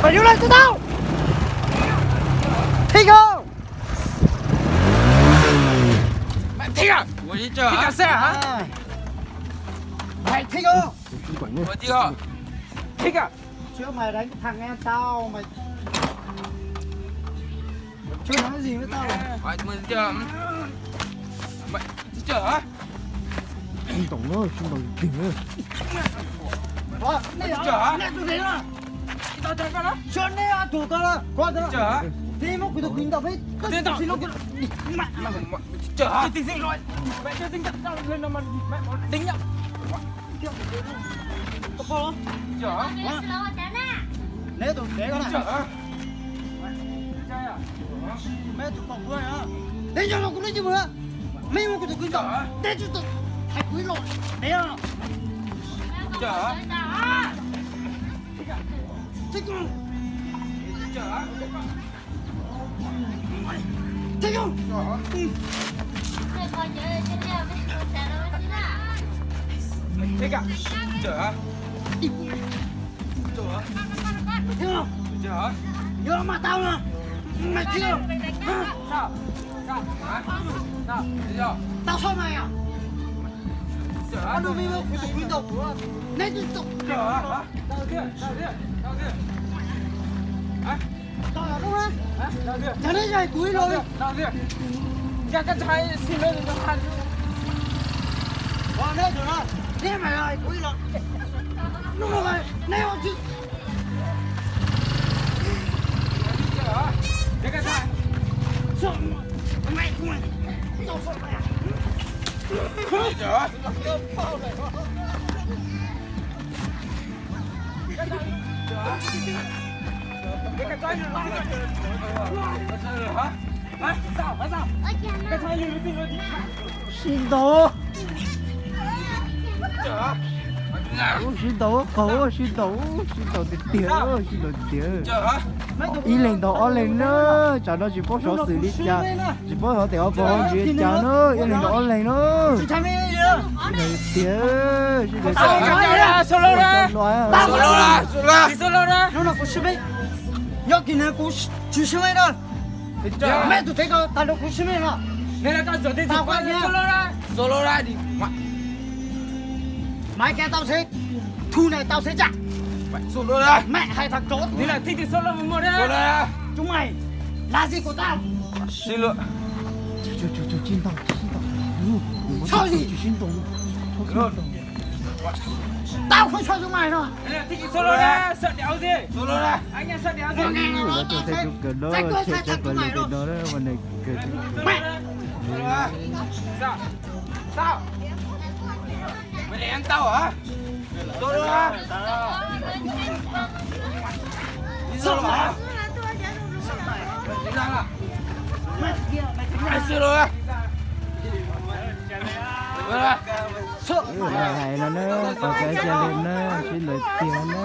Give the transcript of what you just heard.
Mày điêu lên tụi tao. Thích không? Mày thích à? Ui, thích à? Thích à xe hả? À. Mày thích không? Ui, thích à? Thích à? Trước mày đánh thằng em tao, mày chưa nói gì với tao. Mày, mày, mày, mày, mày, Xuyên tổng nữa, xuyên tổng đỉnh nữa. Ủa, mày chở hả? Mày tụi này là. Tao chở con đó. Chở nè, tụi tao là. Qua tao. Chở hả? Thế mà cứ tụi quỳnh đọc ấy. Thế tao xin lỗi. Mày, mày, mày chở hả? Tao xin lỗi. Mày chưa tin chắc tao lên nó mà mày bỏ tính nhá. Tao bỏ. Chở hả? Hả? Nè, tụi này là. Chở hả? Mẹ tụi cọc đuôi hả? Thế cho nó cũng nói chứ mà. Mấy ông của tụi quỳnh đọc. Thế chứ tụi. Hãy quỷ lộn. Đấy à. Chở hả? Thích không? Chở hả? Thích không? Chở hả? Ừ. Thích à? Chở hả? Chở hả? Chở hả? Nhớ mà tao nè. Mày kia. Hả? Sao? Sao? Hả? Sao? Lý do? Tao sao mày à? Chở hả? Tao đưa mày vào cái tụi quýnh đầu của. Nãy tụi tụi. Chở hả? Hả? Sao thế? Sao thế? Sao thế? Hả? Tao ở đâu á? Hả? Sao thế? Chả lấy gì của ý rồi. Sao thế? Sao thế? Cha, cái chai xin lỗi cho hai đứa. Qua nãy tụi nó. Nãy mày ơi, của ý rồi. Nó mà mày, nãy mà chứ. Sib ntaus. Sib ntaus, qaug, sib ntaus, sib ntaus tiag tiag, sib ntaus tiag tiag. Ib leeg ntaus ob leeg na, tsam no tsis paub xov xwm li cas, tsis paub xov xwm ob pog ntsis cas na, ib leeg ntaus ob leeg na. Tiag, sib ntaus tiag. Nyob kis nws kuv tsis sib mej na. Mej tus tsev ko tas nrho kuv sib mej no. Tau koj solo ra. Solo ra đi. Mày kêu tao sẽ thu này tao sẽ trả. Solo ra. Mẹ hay thật trốn. Đi là thích thì solo một một ra. Solo ra. Chúng mày là gì của tao? Xin lỗi. Sao gì? Tao không sao chúng mày đâu. Solo ra. Anh em solo ra. Giải quyết sai thật chúng mày rồi. Mẹ. Sao? Sao? Mày đè em tao hả? Solo ra. Đi solo hả? Đi ra là. Mày solo ra. Hais no na, tau cov cia li na, sib ntaus tiag na.